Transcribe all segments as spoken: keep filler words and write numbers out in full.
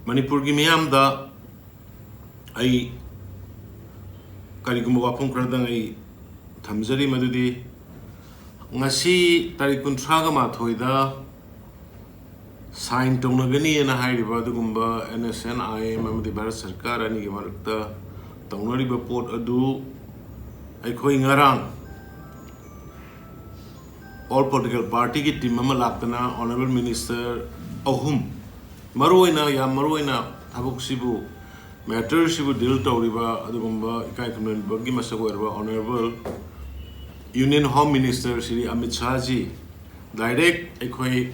ꯃꯅꯤꯄꯨꯔꯒꯤ ꯃꯤꯌꯥꯝꯗ ꯑꯩ ꯀꯔꯤꯒꯨꯝꯕ ꯋꯥꯐꯝ ꯈꯔꯗꯪ ꯑꯩ ꯊꯝꯖꯔꯤ, ꯃꯗꯨꯗꯤ ꯉꯁꯤ ꯇꯥꯔꯤꯛ ꯀꯨꯟꯊ꯭ꯔꯥꯒ ꯃꯥꯊꯣꯏꯗ sign ꯇꯧꯅꯒꯅꯤꯅ ꯍꯥꯏꯔꯤꯕ ꯑꯗꯨꯒꯨꯝꯕ NSCN-IM ꯑꯃꯗꯤ ꯚꯥꯔꯠ ꯁꯔꯀꯥꯔ ꯑꯅꯤꯒꯤ ꯃꯔꯛꯇ ꯇꯧꯅꯔꯤꯕ ꯄꯣꯠ ꯑꯗꯨ ꯑꯩꯈꯣꯏ ꯉꯔꯥꯡ all political party-ꯒꯤ team ꯑꯃ ꯂꯥꯛꯇꯅ honourable minister ꯑꯍꯨꯝ, ꯃꯔꯨꯑꯣꯏꯅ, ꯌꯥꯝ ꯃꯔꯨꯑꯣꯏꯅ ꯊꯕꯛꯁꯤꯕꯨ, matter-ꯁꯤꯕꯨ deal ꯇꯧꯔꯤꯕ ꯑꯗꯨꯒꯨꯝꯕ ꯏꯀꯥꯏ ꯈꯨꯝꯅꯕꯒꯤ ꯃꯁꯛ ꯑꯣꯏꯔꯕ honourable Union Home Minister Shri Amit ꯁꯥꯍꯖꯤ direct ꯑꯩꯈꯣꯏ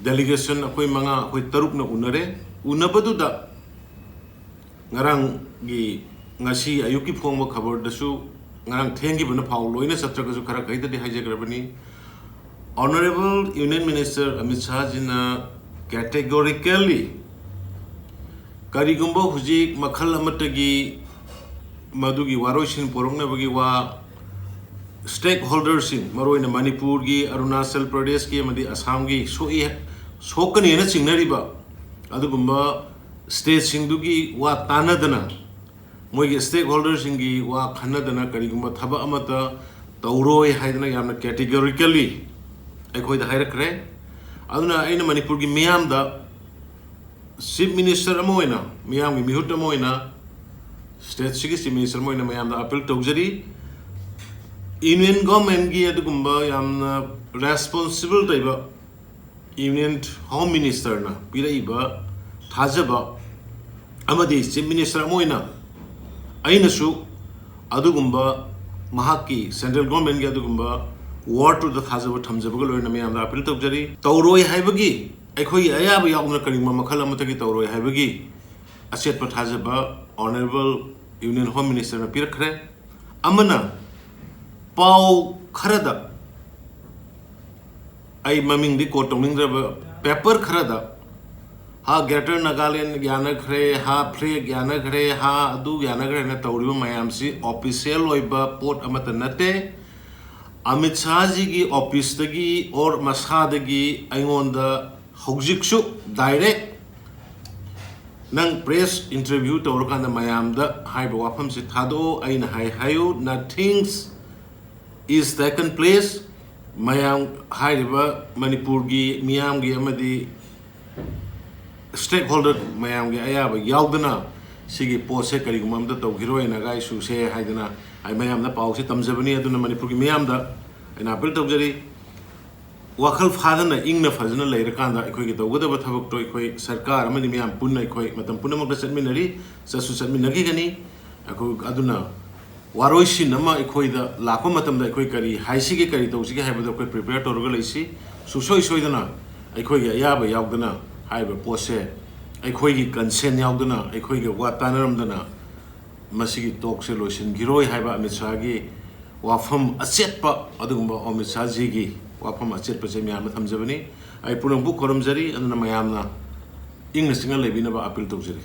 delegation, ꯑꯩꯈꯣꯏ ꯃꯉꯥ, ꯑꯩꯈꯣꯏ ꯇꯔꯨꯛꯅ ꯎꯅꯔꯦ꯫ ꯎꯅꯕꯗꯨꯗ ꯉꯔꯥꯡꯒꯤ, ꯉꯁꯤ ꯑꯌꯨꯛꯀꯤ ꯐꯣꯡꯕ ꯈꯕꯔꯗꯁꯨ, ꯉꯔꯥꯡ ꯊꯦꯡꯈꯤꯕꯅ ꯐꯥꯎ ꯂꯣꯏꯅ ꯆꯠꯇ꯭ꯔꯒꯁꯨ ꯈꯔ ꯈꯩꯗꯗꯤ ꯍꯥꯏꯖꯈ꯭ꯔꯕꯅꯤ꯫ Honourable Union Minister Amit ꯁꯥꯍꯖꯤꯅ categorically ꯀꯔꯤꯒꯨꯝꯕ ꯍꯧꯖꯤꯛ ꯃꯈꯜ ꯑꯃꯠꯇꯒꯤ ꯃꯗꯨꯒꯤ ꯋꯥꯔꯣꯏꯁꯤꯟ ꯄꯨꯔꯛꯅꯕꯒꯤ ꯋꯥ stakeholder-ꯁꯤꯡ, ꯃꯔꯨꯑꯣꯏꯅ ꯃꯅꯤꯄꯨꯔꯒꯤ, ꯑꯔꯨꯅꯥꯆꯜ ꯄ꯭ꯔꯗꯦꯁꯀꯤ ꯑꯃꯗꯤ ꯑꯁꯥꯝꯒꯤ ꯁꯣꯛꯏ, ꯁꯣꯛꯀꯅꯤꯅ ꯆꯤꯡꯅꯔꯤꯕ ꯑꯗꯨꯒꯨꯝꯕ state-ꯁꯤꯡꯗꯨꯒꯤ ꯋꯥ ꯇꯥꯟꯅꯗꯅ, ꯃꯣꯏꯒꯤ stakeholder-ꯁꯤꯡꯒꯤ ꯋꯥ ꯈꯟꯅꯗꯅ ꯀꯔꯤꯒꯨꯝꯕ ꯊꯕꯛ ꯑꯃꯠꯇ ꯇꯧꯔꯣꯏ ꯍꯥꯏꯗꯅ ꯌꯥꯝꯅ categorically ꯑꯩꯈꯣꯏꯗ ꯍꯥꯏꯔꯛꯈ꯭ꯔꯦ꯫ ꯑꯗꯨꯅ ꯑꯩꯅ ꯃꯅꯤꯄꯨꯔꯒꯤ ꯃꯤꯌꯥꯝꯗ, Chief Minister ꯑꯃ ꯑꯣꯏꯅ, ꯃꯤꯌꯥꯝꯒꯤ ꯃꯤꯍꯨꯠ ꯑꯃ ꯑꯣꯏꯅ, state-ꯁꯤꯒꯤ Chief Minister ꯑꯃ ꯑꯣꯏꯅ ꯃꯌꯥꯝꯗ appeal ꯇꯧꯖꯔꯤ, Union Government-ꯒꯤ ꯑꯗꯨꯒꯨꯝꯕ ꯌꯥꯝꯅ responsible ꯂꯩꯕ Union Home Minister-ꯅ ꯄꯤꯔꯛꯏꯕ ꯊꯥꯖꯕ ꯑꯃꯗꯤ Chief Minister ꯑꯃ ꯑꯣꯏꯅ ꯑꯩꯅꯁꯨ ꯑꯗꯨꯒꯨꯝꯕ ꯃꯍꯥꯛꯀꯤ central government-ꯒꯤ ꯑꯗꯨꯒꯨꯝꯕ word-ꯇꯨꯗ ꯊꯥꯖꯕ ꯊꯝꯖꯕꯒ ꯂꯣꯏꯅꯅ ꯃꯌꯥꯝꯗ appeal ꯇꯧꯖꯔꯤ꯫ ꯇꯧꯔꯣꯏ ꯍꯥꯏꯕꯒꯤ ꯑꯩꯈꯣꯏꯒꯤ ꯑꯌꯥꯕ ꯌꯥꯎꯗꯅ ꯀꯔꯤꯒꯨꯝꯕ ꯃꯈꯜ ꯑꯃꯠꯇꯒꯤ ꯇꯧꯔꯣꯏ ꯍꯥꯏꯕꯒꯤ ꯑꯆꯦꯠꯄ ꯊꯥꯖꯕ Honourable Union Home Minister-ꯅ ꯄꯤꯔꯛꯈ꯭ꯔꯦ꯫ ꯑꯃꯅ, ꯄꯥꯎ ꯈꯔꯗ, ꯑꯩ ꯃꯃꯤꯡꯗꯤ quote ꯇꯧꯅꯤꯡꯗ꯭ꯔꯕ, paper ꯈꯔꯗ ꯍꯥ Greater Nagaland ꯌꯥꯅꯈ꯭ꯔꯦ, ꯍꯥ flag ꯌꯥꯅꯈ꯭ꯔꯦ, ꯍꯥ ꯑꯗꯨ ꯌꯥꯅꯈ꯭ꯔꯦꯅ ꯇꯧꯔꯤꯕ ꯃꯌꯥꯝꯁꯤ official ꯑꯣꯏꯕ ꯄꯣꯠ ꯑꯃꯠꯇ ꯅꯠꯇꯦ꯫ ꯑꯃꯤꯠ ꯁꯥꯍꯖꯤꯒꯤ office-ꯇꯒꯤ or ꯃꯁꯥꯗꯒꯤ ꯑꯩꯉꯣꯟꯗ ꯍꯧꯖꯤꯛꯁꯨ direct ꯅꯪ press interview ꯇꯧꯔꯀꯥꯟꯗ ꯃꯌꯥꯝꯗ ꯍꯥꯏꯕ ꯋꯥꯐꯝꯁꯦ ꯊꯥꯗꯣꯛꯑꯣ꯫ ꯑꯩꯅ ꯍꯥꯏ ꯍꯥꯏꯌꯨ, nothing is taken place꯫ ꯃꯌꯥꯝ, ꯍꯥꯏꯔꯤꯕ ꯃꯅꯤꯄꯨꯔꯒꯤ ꯃꯤꯌꯥꯝꯒꯤ ꯑꯃꯗꯤ stakeholder ꯃꯌꯥꯝꯒꯤ ꯑꯌꯥꯕ ꯌꯥꯎꯗꯅ ꯁꯤꯒꯤ ꯄꯣꯠꯁꯦ ꯀꯔꯤꯒꯨꯝꯕ ꯑꯝꯇ ꯇꯧꯈꯤꯔꯣꯏꯅ ꯒꯥꯏꯁꯨꯁꯦ ꯍꯥꯏꯗꯅ ꯑꯩ ꯃꯌꯥꯝꯗ ꯄꯥꯎꯁꯦ ꯇꯝꯖꯕꯅꯤ꯫ ꯑꯗꯨꯅ ꯃꯅꯤꯄꯨꯔꯒꯤ ꯃꯤꯌꯥꯝꯗ ꯑꯩꯅ appeal ꯇꯧꯖꯔꯤ, ꯋꯥꯈꯜ ꯐꯥꯗꯅ ꯏꯪꯅ ꯐꯖꯅ ꯂꯩꯔꯀꯥꯟꯗ ꯑꯩꯈꯣꯏꯒꯤ ꯇꯧꯒꯗꯕ ꯊꯕꯛꯇꯣ ꯑꯩꯈꯣꯏ ꯁꯔꯀꯥꯔ ꯑꯃꯗꯤ ꯃꯤꯌꯥꯝ ꯄꯨꯟꯅ ꯑꯩꯈꯣꯏ ꯃꯇꯝ ꯄꯨꯝꯅꯃꯛꯇ ꯆꯠꯃꯤꯟꯅꯔꯤ, ꯆꯠꯁꯨ ꯆꯠꯃꯤꯟꯅꯈꯤꯒꯅꯤ꯫ ꯑꯩꯈꯣꯏ ꯑꯗꯨꯅ ꯋꯥꯔꯣꯏꯁꯤꯟ ꯑꯃ ꯑꯩꯈꯣꯏꯗ ꯂꯥꯛꯄ ꯃꯇꯝꯗ ꯑꯩꯈꯣꯏ ꯀꯔꯤ ꯍꯥꯏꯁꯤꯒꯦ, ꯀꯔꯤ ꯇꯧꯁꯤꯒꯦ ꯍꯥꯏꯕꯗꯣ ꯑꯩꯈꯣꯏ prepare ꯇꯧꯔꯒ ꯂꯩꯁꯤ꯫ ꯁꯨꯡꯁꯣꯏ ꯁꯣꯏꯗꯅ ꯑꯩꯈꯣꯏꯒꯤ ꯑꯌꯥꯕ ꯌꯥꯎꯗꯅ ꯍꯥꯏꯔꯤꯕ ꯄꯣꯠꯁꯦ, ꯑꯩꯈꯣꯏꯒꯤ consent ꯌꯥꯎꯗꯅ, ꯑꯩꯈꯣꯏꯒ ꯋꯥ ꯇꯥꯅꯔꯝꯗꯅ ꯃꯁꯤꯒꯤ talkꯁꯦ ꯂꯣꯏꯁꯤꯟꯈꯤꯔꯣꯏ ꯍꯥꯏꯕ ꯑꯃꯤꯠ ꯁꯥꯍꯒꯤ ꯋꯥꯐꯝ ꯑꯆꯦꯠꯄ, ꯑꯗꯨꯒꯨꯝꯕ ꯑꯃꯤꯠ ꯁꯥꯍꯖꯤꯒꯤ ꯋꯥꯐꯝ ꯑꯆꯦꯠꯄꯁꯦ ꯃꯌꯥꯝꯗ ꯊꯝꯖꯕꯅꯤ꯫ ꯑꯩ ꯄꯨꯝꯅꯃꯛꯄꯨ ꯈꯨꯔꯨꯝꯖꯔꯤ꯫ ꯑꯗꯨꯅ ꯃꯌꯥꯝꯅ ꯏꯪꯅ ꯆꯤꯛꯅ ꯂꯩꯕꯤꯅꯕ appeal ꯇꯧꯖꯔꯤ꯫